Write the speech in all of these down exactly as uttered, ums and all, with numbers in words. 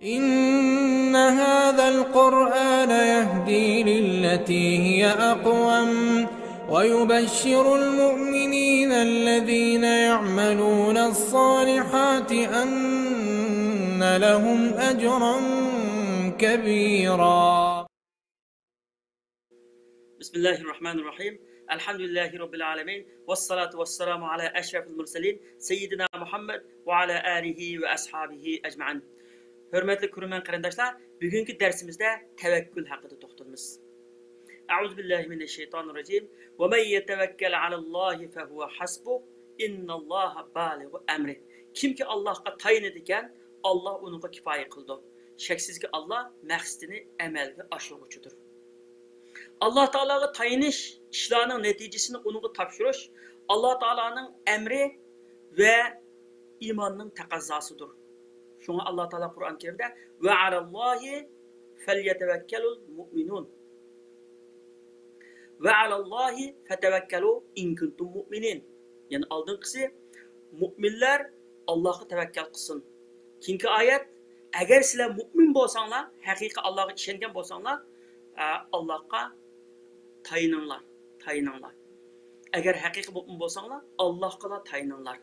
إن هذا القرآن يهدي للتي هي أقوم ويبشر المؤمنين الذين يعملون الصالحات أن لهم أجرا كبيرا. بسم الله الرحمن الرحيم. الحمد لله رب العالمين. والصلاة والسلام على أشرف المرسلين سيدنا محمد وعلى آله وأصحابه أجمعين. ھۆرمەتلىك كۆرۈرمەن قېرىنداشلار، بۈگۈنكى دەرسىمىزدە تەۋەككۈل ھەققىدە توختىلىمىز. أعوذ بالله من الشيطان الرجيم. ومن يتوكل على الله فهو حسبه. إن الله بالغ أمره. كىمكى ئاللاھقا تايىنىدىكەن، ئاللاھ ئۇنىڭغا كۇپايە قىلىدۇ. شەكسىزكى، ئاللاھ مەقسىتىنى ئەمەلگە ئاشۇرغۇچىدۇر. ئاللاھ تائالاغا تايىنىش، ئىشلارنىڭ نەتىجىسىنى ئۇنىڭغا تاپشۇرۇش ئاللاھ تائالانىڭ ئەمرى ۋە ئىماننىڭ تەقەززاسىدۇر. شۇڭا ئاللاھ تائالا قۇرئان كەرىمدە: وعلى الله فليتوكل المؤمنون. وعلى الله فتوكلوا إن كنتم مؤمنين. يەنى ئالدىنقىسى، مۇئمىنلار ئاللاھقا تەۋەككەل قىلسۇن. كېيىنكى ئايەت، ئەگەر سىلەر مۇئمىن بولساڭلار، ھەقىقىي ئاللاھقا ئىشەنگەن بولساڭلار، ئە، ئاللاھقا تايىنىڭلار، تايىنىڭلار. ئەگەر ھەقىقىي مۇئمىن بولساڭلار، ئاللاھقىلا تايىنىڭلار.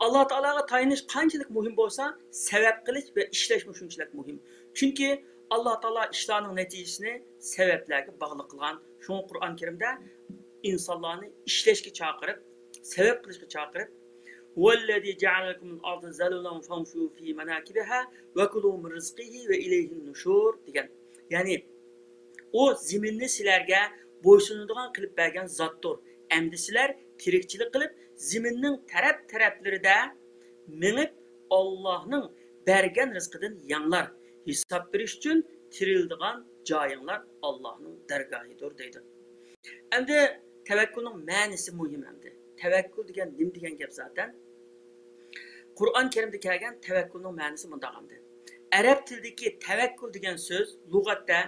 ئاللاھ تائالاغا تايىنىش قانچىلىك مۇھىم بولسا، سەۋەب قىلىش ۋە ئىشلەشمۇ شۇنچىلىك مۇھىم. چۈنكى ئاللاھ تائالا ئىشلارنىڭ نەتىجىسىنى سەۋەبلەرگە باغلىق قىلغان. شۇڭا قۇرئان كەرىمدە ئىنسانلارنى ئىشلەشكە چاقىرىپ، سەۋەب قىلىشقا چاقىرىپ، هو الذي جعل لكم الأرض ذلولا فامشوا في مناكبها وكلوا من رزقه وإليه النشور دېگەن. يەنى، ئۇ زېمىننى سىلەرگە بويسۇنىدىغان قىلىپ بەرگەن زاتتۇر. ئەمدى سىلەر تىرىكچىلىك قىلىپ، زېمىننىڭ تەرەپ-تەرەپلىرىدە مېڭىپ، ئاللاھنىڭ بەرگەن رىزقىدىن يەڭلار. ھېساب بېرىش ئۈچۈن تىرىلىدىغان جايىڭلار ئاللاھنىڭ دەرگاھىدۇر، دەيدۇ. ئەمدى تەۋەككۈلنىڭ مەنىسى مۇھىم ئەمدى. تەۋەككۈل دېگەن نېمە دېگەن گەپ زاتەن؟ قۇرئان كەرىمدە كەلگەن تەۋەككۈلنىڭ مەنىسى مۇنداق ئەمدى. ئەرەب تىلىدىكى تەۋەككۈل دېگەن سۆز لۇغەتتە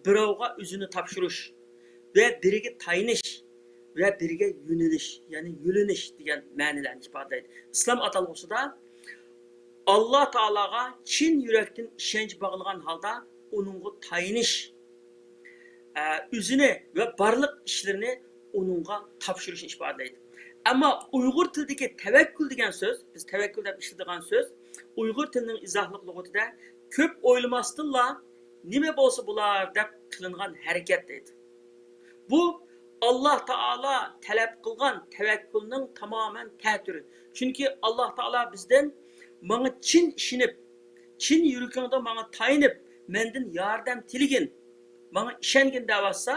بىراۋغا ئۆزىنى تاپشۇرۇش ۋە بىرىگە تايىنىش ۋە بىرىگە يۆنىلىش، يەنى يۆلىنىش دېگەن مەنىلەرنى ئىپادىلەيدۇ. ئىسلام ئاتالغۇسىدا ئاللا تائالاغا چىن يۈرەكتىن ئىشەنچ باغلىغان ھالدا ئۇنىڭغا تايىنىش، ئە، ئۆزىنى ۋە بارلىق ئىشلىرىنى ئۇنىڭغا تاپشۇرۇشنى ئىپادىلەيدۇ. ئەمما ئۇيغۇر تىلىدىكى تەۋەككۈل دېگەن سۆز، بىز تەۋەككۈل دەپ ئىشلىتىدىغان سۆز، ئۇيغۇر تىلىنىڭ ئىزاھلىق لۇغىتىدە كۆپ ئويلىماستىنلا نېمە بولسا بولار دەپ قىلىنغان ھەرىكەت دەيدۇ. بۇ ئاللا تائالا تەلەپ قىلغان تەۋەككۈلنىڭ تامامەن تەتۈرى. چۈنكى ئاللا تائالا بىزدىن ماڭا چىن ئىشىنىپ، چىن يۈرىكىڭدە ماڭا تايىنىپ، مەندىن ياردەم تىلىگىن، ماڭا ئىشەنگىن دەۋاتسا،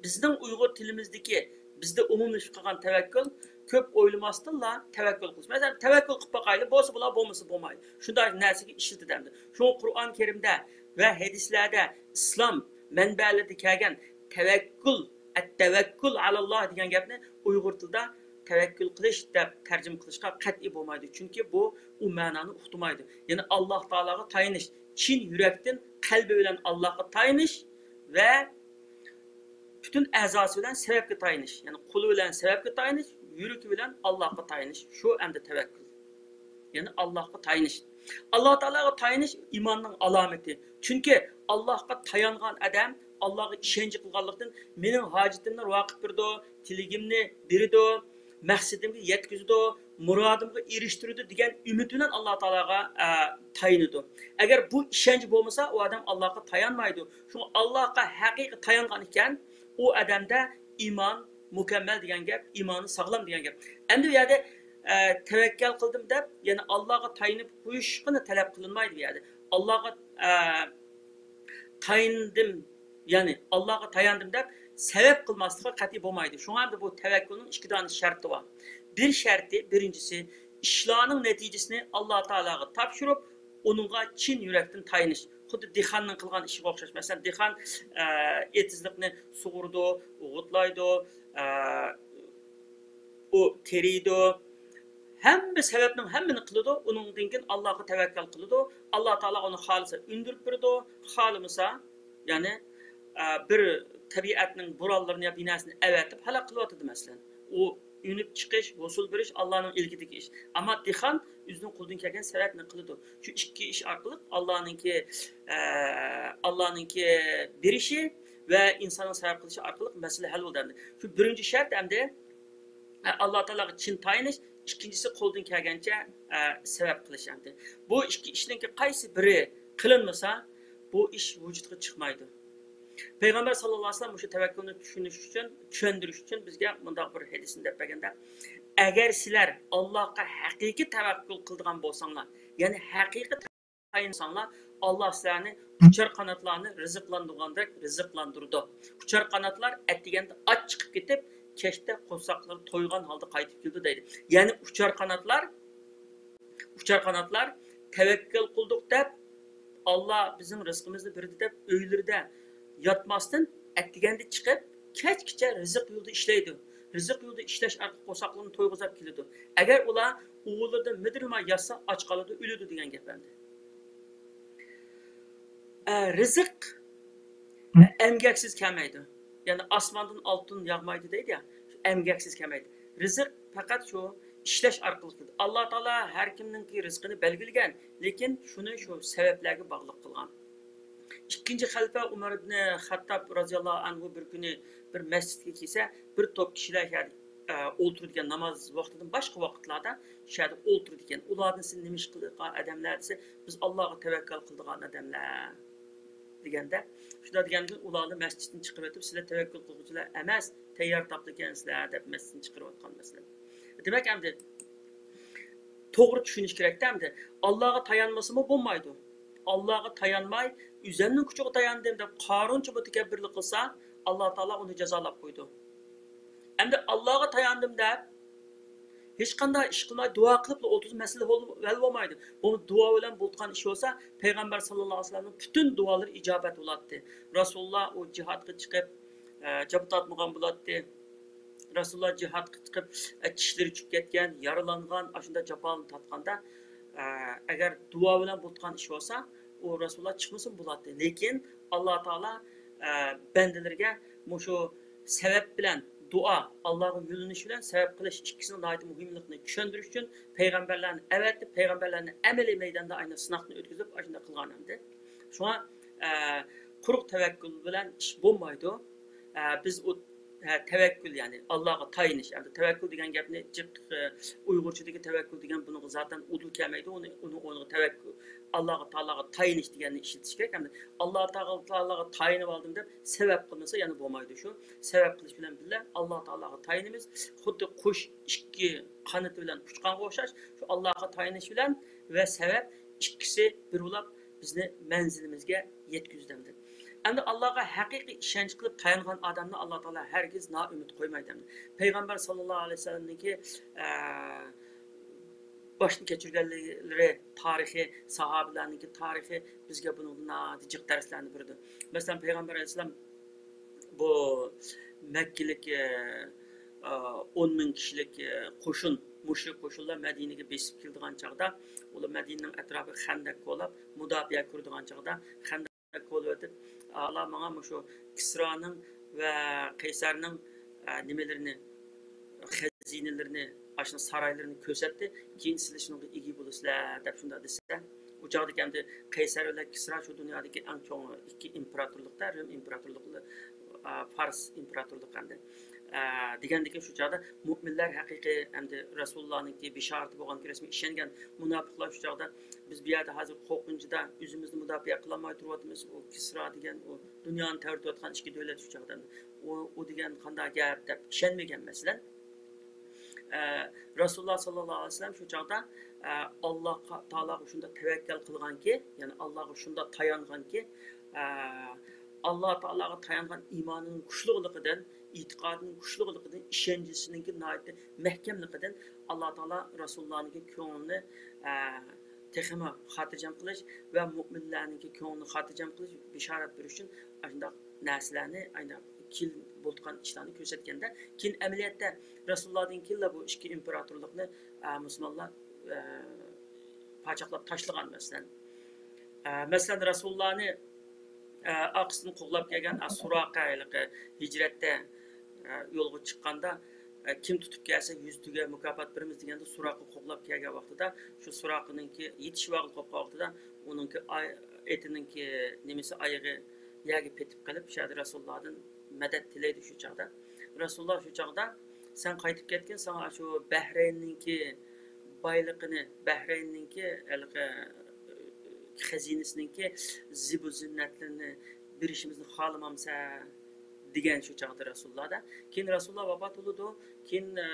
بىزنىڭ ئۇيغۇر تىلىمىزدىكى، بىزدە ئومۇملىشىپ قالغان تەۋەككۈل، كۆپ ئويلىماستىنلا تەۋەككۈل قىلىش. مەسىلەن، تەۋەككۈل قىلىپ باقايلى، بولسا بولا، بولمىسا بولمايدۇ. شۇنداق نەرسىگە ئىشلىتىدۇ ئەمدى. شۇڭا قۇرئان كەرىمدە ۋە ھەدىسلەردە، ئىسلام مەنبەلىرىدە كەلگەن تەۋەككۈل، ئەتتەۋەككۇل ئالاللا دېگەن گەپنى ئۇيغۇر تىلىدا تەۋەككۈل قىلىش دەپ تەرجىمە قىلىشقا قەتئىي بولمايدۇ. چۈنكى بۇ ئۇ مەنانى ئۇقتۇرمايدۇ. يەنى ئاللا تائالاغا تايىنىش، چىن يۈرەكتىن، قەلبى بىلەن ئاللاغا تايىنىش ۋە پۈتۈن ئەزاسى بىلەن سەۋەبكە تايىنىش، يەنى قولى بىلەن سەۋەبكە تايىنىش، يۈرىكى بىلەن ئاللاغا تايىنىش، شۇ ئەمدى تەۋەككۈل. يەنى ئاللاغا تايىنىش. ئاللا تائالاغا تايىنىش ئىماننىڭ ئالامىتى. چۈنكى ئاللاغا تايانغان ئادەم ئاللاغا ئىشەنچ قىلغانلىقتىن، مېنىڭ ھاجىتىمنى ۋاقىپ بېرىدۇ، تىلىكىمنى بېرىدۇ، مەقسىتىمگە يەتكۈزىدۇ، مۇرادىمغا ئېرىشتۈرىدۇ دېگەن ئۈمىد بىلەن ئاللا تائالاغا، ئە، تايىنىدۇ. ئەگەر بۇ ئىشەنچ بولمىسا، ئۇ ئادەم ئاللاغا تايانمايدۇ. شۇڭا ئاللاغا ھەقىقىي تايانغان ئىكەن، ئۇ ئادەمدە ئىمان مۇكەممەل دېگەن گەپ، ئىمانى ساغلام دېگەن گەپ. ئەمدى بۇ يەردە، ئە، تەۋەككەل قىلدىم دەپ، يەنى ئاللاغا تايىنىپ قويۇشقىنى تەلەپ قىلىنمايدۇ بۇ يەردە. ئاللاغا، ئە، تايىندىم، يەنى ئاللاغا تاياندىم دەپ سەۋەب قىلماسلىققا قەتئىي بولمايدۇ. شۇڭا ئەمدى بۇ تەۋەككۈلنىڭ ئىككى دانە شەرتى بار. بىر شەرتى، بىرىنچىسى، ئىشلارنىڭ نەتىجىسىنى ئاللا تائالاغا تاپشۇرۇپ، ئۇنىڭغا چىن يۈرەكتىن تايىنىش. خۇددى دېھقاننىڭ قىلغان ئىشىغا ئوخشاش. مەسىلەن، دېھقان، ئە، ئېتىزلىقنى سۇغۇرىدۇ، ئوغۇتلايدۇ، ئە، ئۇ تېرىيدۇ. ھەممە سەۋەبنىڭ ھەممىنى قىلىدۇ. ئۇنىڭدىن كېيىن ئاللاغا تەۋەككەل قىلىدۇ. ئاللا تائالا ئۇنى خالىسا ئۈندۈرۈپ بېرىدۇ، خالىمىسا، يەنى، ئە، بىر تەبىئەتنىڭ بورانلىرىنى يا بىناسىنى ئەۋەتىپ ھالاك قىلىۋاتىدۇ، مەسىلەن. ئۇ ئۈنۈپ چىقىش، ھوسۇل بېرىش ئاللانىڭ ئىلكىدىكى ئىش. ئەمما دېھقان ئۆزىنىڭ قولىدىن كەلگەن سەۋەبنى قىلىدۇ. شۇ ئىككى ئىش ئارقىلىق ئاللانىڭكى، ئە، ئاللانىڭكى بېرىشى ۋە ئىنساننىڭ سەۋەب قىلىشى ئارقىلىق مەسىلە ھەل بولىدۇ ئەمدى. شۇ بىرىنچى شەرت ئەمدى، ئە، ئاللا تائالاغا چىن تايىنىش، ئىككىنچىسى قولدىن كەلگەنچە، ئە، سەۋەب قىلىش ئەمدى. بۇ ئىككى ئىشنىڭكى قايسى بىرى قىلىنمىسا، بۇ ئىش ۋۇجۇدقا چىقمايدۇ. پەيغەمبەر ساللاللاھۇ ئەلەيھى ۋەسەللەم مۇشۇ تەۋەككۈلنى چۈشىنىش ئۈچۈن، چۈشەندۈرۈش ئۈچۈن بىزگە مۇنداق بىر ھەدىسنى دەپ بەرگەندە، ئەگەر سىلەر ئاللاھقا ھەقىقىي تەۋەككۈل قىلىدىغان بولساڭلار، يەنى ھەقىقىي تايىنساڭلار، ئاللاھ سىلەرنى ئۇچار قاناتلارنى رىزىقلاندۇرغاندەك رىزىقلاندۇرىدۇ. ئۇچار قاناتلار ئەتىگەندە ئاچ چىقىپ كېتىپ، كەچتە قورساقلىرى تويغان ھالدا قايتىپ كېلىدۇ دەيدۇ. يەنى ئۇچار قاناتلار ئۇچار قاناتلار تەۋەككۈل قىلدۇق دەپ، ئاللا بىزنىڭ رىزقىمىزنى بېرىدۇ دەپ ئۆيلىرىدە ياتماستىن، ئەتىگەندە چىقىپ، كەچكىچە رىزىق يولىدا ئىشلەيدۇ. رىزىق يولىدا ئىشلەش ئارقىلىق قورساقلىرىنى تويغۇزاپ كېلىدۇ. ئەگەر ئۇلار ئۇۋىلىرىدا مىدىرلىماي ياتسا، ئاچ قالىدۇ، ئۆلىدۇ دېگەن گەپ ئەمدى. ئە، رىزىق، ھە؟ ئەمگەكسىز كەلمەيدۇ. يەنى ئاسماندىن ئالتۇن ياغمايدۇ دەيدۇ يا، ئەمگەكسىز كەلمەيدۇ. رىزىق پەقەت شۇ ئىشلەش ئارقىلىق كېلىدۇ. ئاللا تائالا ھەر كىمنىڭكى رىزقىنى بەلگىلىگەن، لېكىن شۇنى شۇ سەۋەبلەرگە باغلىق قىلغان. ئىككىنچى خەلىپە ئۇمەر ئىبنى خەتتاب رازىياللاھۇ ئەنھۇ بىر كۈنى بىر مەسچىتكە كەلسە، بىر توپ كىشىلەر شۇ يەردە، ئە، ئولتۇرىدىكەن، ناماز ۋاقتىدىن باشقا ۋاقىتلاردا شۇ يەردە ئولتۇرىدىكەن. ئۇلاردىن سىز نېمە ئىش قىلىدىغان ئادەملەر دېسە، بىز ئاللاغا تەۋەككەل قىلىدىغان ئادەملەر دېگەندە، شۇنداق دېگەندىن ئۇلارنى مەسچىتتىن چىقىرىۋېتىپ، سىلەر تەۋەككۈل قىلغۇچىلار ئەمەس، تەييار تاپلىكەنسىلەر دەپ مەسچىتتىن چىقىرىۋاتقان مەسىلەن. دېمەك، ئەمدى توغرا چۈشىنىش كېرەكتە، ئەمدى ئاللاغا تايانمىسىمۇ بولمايدۇ. ئاللاغا تايانماي، ئۆزۈمنىڭ كۈچىگە تاياندىم دەپ قارۇنچە مۇتەكەببىرلىك قىلسا، ئاللا تائالا ئۇنى جازالاپ قويىدۇ. ئەمدى ئاللاغا تاياندىم دەپ، ھېچقانداق ئىش قىلماي، دۇئا قىلىپلا ئولتۇرسا، مەسىلە ھەل بولمايدۇ. بۇ دۇئا بىلەن بولىدىغان ئىش بولسا، پەيغەمبەر ساللاللاھۇ ئەلەيھى ۋەسەللەمنىڭ پۈتۈن دۇئالىرى ئىجابەت بولاتتى. رەسۇلۇللا ئۇ جىھادقا چىقىپ، ئە، جاپا تارتمىغان بولاتتى. رەسۇلۇللا جىھادقا چىقىپ، ئە، چىشلىرى چۈشۈپ كەتكەن، يارىلانغان، ئاشۇنداق جاپالارنى تارتقاندا، ئە، ئەگەر دۇئا بىلەن بولىدىغان ئىش بولسا، ئۇ رەسۇلۇللا چىقمىسىمۇ بولاتتى. لېكىن ئاللا تائالا، ئە، بەندىلىرىگە مۇشۇ سەۋەب بىلەن دۇئا، ئاللاغا يۆلىنىش بىلەن سەۋەب قىلىش ئىككىسىنىڭ ناھايىتى مۇھىملىقىنى چۈشەندۈرۈش ئۈچۈن پەيغەمبەرلەرنى ئەۋەتىپ، پەيغەمبەرلەرنى ئەمەلىي مەيداندا ئاينا سىناقتىن ئۆتكۈزۈپ، ئاشۇنداق قىلغان ئەمدى. شۇڭا، ئە، قۇرۇق تەۋەككۈل بىلەن ئىش بولمايدۇ. ئە، بىز ئۇ، ئە، تەۋەككۈل، يەنى ئاللاغا تايىنىش. ئەمدى تەۋەككۈل دېگەن گەپنى جىق، ئە، ئۇيغۇرچىدىكى تەۋەككۈل دېگەن بۇنىڭغا زاتەن ئۇدۇل كەلمەيدۇ. ئۇنى، ئۇنىڭ ئورنىغا تەۋەككۈل، ئاللاغا تائالاغا تايىنىش دېگەننى ئىشلىتىش كېرەك. ئەمدى ئاللا تائالاغا تايىنىپ ئالدىم دەپ سەۋەب قىلمىسا يەنە بولمايدۇ شۇ. سەۋەب قىلىش بىلەن بىللە ئاللا تائالاغا تايىنىمىز. خۇددى قۇش ئىككى قانىتى بىلەن ئۇچقانغا ئوخشاش، شۇ ئاللاغا تايىنىش بىلەن ۋە سەۋەب ئىككىسى بىر بولۇپ بىزنى مەنزىلىمىزگە يەتكۈزدى ئەمدى. ئەمدى ئاللاغا ھەقىقىي ئىشەنچ قىلىپ تايانغان ئادەمنى ئاللا تائالا ھەرگىز نائۈمىد قويمايدۇ ئەمدى. پەيغەمبەر ساللاللاھۇ ئەلەيھى ۋەسەللەمنىڭكى، ئە، باشتىن كەچۈرگەنلىرى تارىخى، ساھابىلەرنىڭكى تارىخى بىزگە بۇنىڭدىن ناھايىتى جىق دەرسلەرنى بېرىدۇ. مەسىلەن، پەيغەمبەر ئەلەيھىسسالام بۇ مەككىلىك، ئە، ئە، ئون مىڭ كىشىلىك، ئە، قوشۇن، مۇشرىك قوشۇنلار مەدىنىگە بېسىپ كېلىدىغان چاغدا، ئۇلار مەدىنىنىڭ ئەتراپىغا خەندەك كولاپ، مۇداپىئە كۇرىدىغان چاغدا، خەندەك كولىۋېتىپ، ئاللا ماڭا مۇشۇ كىسرانىڭ ۋە قەيسەرنىڭ، ئە، نېمىلىرىنى، خەزىنىلىرىنى، ئاشۇ سارايلىرىنى كۆرسەتتى، كېيىن سىلەر شۇنىڭغا ئىگە بولىسىلەر، دەپ شۇنداق دېسە، ئۇ چاغدىكى ئەمدى قەيسەر بىلەن كىسرا شۇ دۇنيادىكى ئەڭ چوڭ ئىككى ئىمپېراتورلۇقتا، رىم ئىمپېراتورلۇقى، ئا، پارس ئىمپېراتورلۇقى ئەمدى. ئە، دېگەندىكىن شۇ چاغدا مۆمىنلەر ھەقىقىي ئەمدى رەسۇلۇللانىڭكى بېشارىتى بولغانكى رەسمىي ئىشەنگەن. مۇناپىقلار شۇ چاغدا بىز بۇ يەردە ھازىر قورقۇنچىدا ئۆزىمىزنى مۇداپىئە قىلالماي تۇرۇۋاتىمىز. ئۇ كىسرا دېگەن ئۇ دۇنيانى تەۋرىتىۋاتقان ئىككى دۆلەت شۇ چاغدا. ئۇ، ئۇ دېگەن قانداق گەپ دەپ ئىشەنمىگەن مەسىلەن. ئە، رەسۇلۇللا ساللاللاھۇ ئەلەيھى ۋەسەللەم شۇ چاغدا، ئە، ئاللا تائالاغا شۇنداق تەۋەككەل قىلغانكى، يەنى ئاللاغا شۇنداق تايانغانكى، ئە، ئاللا تائالاغا تايانغان ئىمانىنىڭ كۈچلۈكلۈكىدىن، ئېتىقادىنىڭ كۈچلۈكلۈكىدىن، ئىشەنچىسىنىڭكى ناھايىتى مەھكەملىكىدىن ئاللا تائالا رەسۇلۇللانىڭكى كۆڭلىنى، ئە، تېخىمۇ خاتىرجەم قىلىش ۋە مۆمىنلەرنىڭكى كۆڭلىنى خاتىرجەم قىلىش، بېشارەت بېرىش ئۈچۈن ئاشۇنداق نەرسىلەرنى، ئاشۇنداق كېيىن بولىدىغان ئىشلارنى كۆرسەتكەندە، كېيىن ئەمەلىيەتتە رەسۇلۇللادىن كېيىنلا بۇ ئىككى ئىمپېراتورلۇقنى، ئە، مۇسۇلمانلار، ئە، پاچاقلاپ تاشلىغان، مەسىلەن. ئە، مەسىلەن، رەسۇلۇللانى، ئە، ئارقىسىدىن قوغلاپ كەلگەن، ئە، سۇراقە ھېلىقى ھىجرەتتە، ئە، يولغا چىققاندا، ئە، كىم تۇتۇپ كەلسە، يۈز تۆگە مۇكاپات بېرىمىز دېگەندە، سۇراقە قوغلاپ كەلگەن ۋاقتىدا، شۇ سۇراقىنىڭكى يېتىشىۋالغىلى قوپقان ۋاقتىدا، ئۇنىڭكى ئاي-، ئېتىنىڭكى نېمىسى، ئايىغى يەرگە پېتىپ قېلىپ، شۇ يەردە رەسۇلۇللادىن مەدەت تىلەيدۇ شۇ چاغدا. رەسۇلۇللا شۇ چاغدا، «سەن قايتىپ كەتكىن، ساڭا شۇ بەھرەيننىڭكى بايلىقىنى، بەھرەيننىڭكى ھېلىقى، ئە، خەزىنىسىنىڭكى زىبۇ زىننەتلىرىنى بېرىشىمىزنى خالىمامسەن؟» دېگەن شۇ چاغدا رەسۇلۇللادا. كېيىن رەسۇلۇللا ۋاپات بولىدۇ. كېيىن، ئە،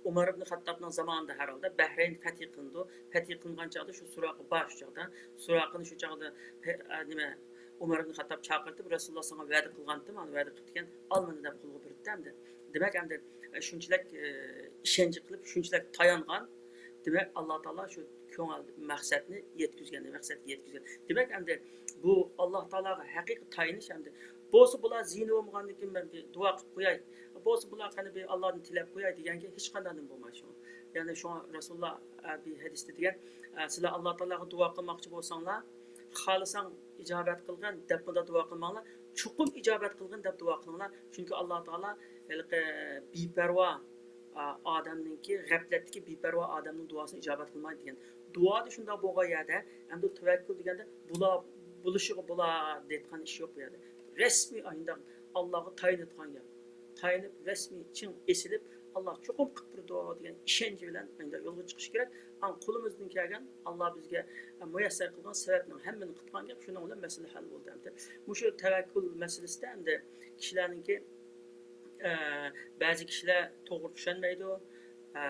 ئۇمار ئىبن خەتتابنىڭ زامانىدا ھەرھالدا بەھرەين پەتھى قىلىنىدۇ. پەتھى قىلىنغان چاغدا شۇ سۇراقە بار شۇ چاغدا. سۇراقىنى شۇ چاغدا پە-، ئە، نېمە، ئۇمار ئىبن خەتتاب چاقىرتىپ، «رەسۇلۇللا ساڭا ۋەدە قىلغانتىم، ئەنە ۋەدە قىپتىكەن، ئال مانا» دەپ قولغا بېرىپتۇ ئەمدى. دېمەك، ئەمدى، ئە، شۇنچىلىك، ئە، ئىشەنچ قىلىپ، شۇنچىلىك تايانغان. دېمەك، ئاللا تائالا شۇ كۆڭۈل مەقسەتنى يەتكۈزگەن، مەقسەتكە يەتكۈزگەن. دېمەك، ئەمدى بۇ ئاللا تائالاغا ھەقىقىي تايىنىش ئەمدى. بولسا بۇلار زىيىنى بولمىغاندىن كېيىن مەن بىر دۇئا قىلىپ قوياي. بولسا بۇلار قېنى بىر ئاللادىن تىلەپ قوياي دېگەنگە ھېچقانداق نېمە بولمايدۇ شۇ. يەنى شۇڭا رەسۇلۇللا، ئە، بىر ھەدىستە دېگەن، ئە، سىلەر ئاللا تائالاغا دۇئا قىلماقچى بولساڭلار، خالىساڭ ئىجابەت قىلغىن دەپ مۇنداق دۇئا قىلماڭلار. چوقۇم ئىجابەت قىلغىن دەپ دۇئا قىلىڭلار. چۈنكى ئاللا تائالا ھېلىقى بىپەرۋا، ئا، ئادەمنىڭكى، غەپلەتتىكى بىپەرۋا ئادەمنىڭ دۇئاسىنى ئىجابەت قىلمايدۇ دېگەن. دۇئادا شۇنداق بولغان يەردە، ئەمدى تەۋەككۈل دېگەندە بۇلار، بولۇشىغا بولا دەيدىغان ئىش يوق بۇ يەردە. رەسمىي ئاينداق ئاللاغا تايىنىدىغان گەپ. تايىنىپ، رەسمىي چىڭ ئېسىلىپ، ئاللا چوقۇم قىلىپ بېرىدۇ دېگەن ئىشەنچ بىلەن ئاينداق يولغا چىقىش كېرەك. ئەڭ قولىمىزدىن كەلگەن، ئاللا بىزگە مۇيەسسەر قىلغان سەۋەبنىڭ ھەممىنى قىلغان گەپ، شۇنىڭ بىلەن مەسىلە ھەل بولدى ئەمدى. مۇشۇ تەۋەككۈل مەسىلىسىدە ئەمدى كىشىلەرنىڭكى، ئە، بەزى كىشىلەر توغرا چۈشەنمەيدۇ. ئە،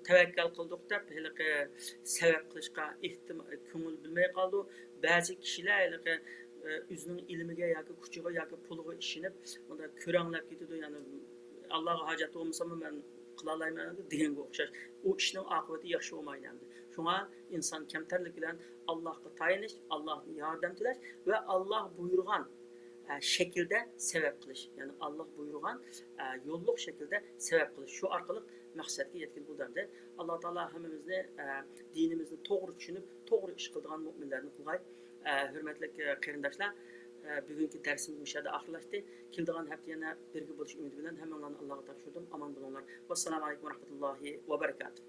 تەۋەككەل قىلدۇق دەپ ھېلىقى سەۋەب قىلىشقا ئېھتىم-، كۆڭۈل بۆلمەي قالىدۇ. بەزى كىشىلەر ھېلىقى، ئە، ئۆزىنىڭ ئىلمىگە ياكى كۈچىگە ياكى پۇلىغا ئىشىنىپ، ئۇنداق كۆرەڭلەپ كېتىدۇ. يەنى ئاللاغا ھاجەت بولمىسىمۇ مەن قىلالايمەن دېگەنگە ئوخشاش. ئۇ ئىشنىڭ ئاقىۋىتى ياخشى بولمايدۇ ئەمدى. شۇڭا ئىنسان كەمتەرلىك بىلەن ئاللاغا تايىنىش، ئاللاھتىن ياردەم تىلەش ۋە ئاللاھ بۇيرۇغان، ئە، شەكىلدە سەۋەب قىلىش، يەنى ئاللاھ بۇيرۇغان، ئە، يوللۇق شەكىلدە سەۋەب قىلىش، شۇ ئارقىلىق مەقسەتكە يەتكىلى بولىدۇ ئەمدى. ئاللاھ تائالا ھەممىمىزنى، ئە، دىنىمىزنى توغرا چۈشىنىپ، توغرا ئىش قىلىدىغان مۆمىنلەردىن قىلغاي. ئە، ھۆرمەتلىك، ئە، قېرىنداشلار، ئە، بۈگۈنكى دەرسىمىز مۇشۇ يەردە ئاخىرلاشتى. كېلىدىغان ھەپتە يەنە بىرگە بولۇش ئۈمىدى بىلەن ھەممىڭلارنى ئاللاغا تاپشۇردۇم. ئامان بولۇڭلار. ۋەسسالامۇ ئەلەيكۇم ۋە رەھمەتۇللاھى ۋە بەرىكاتۇھ.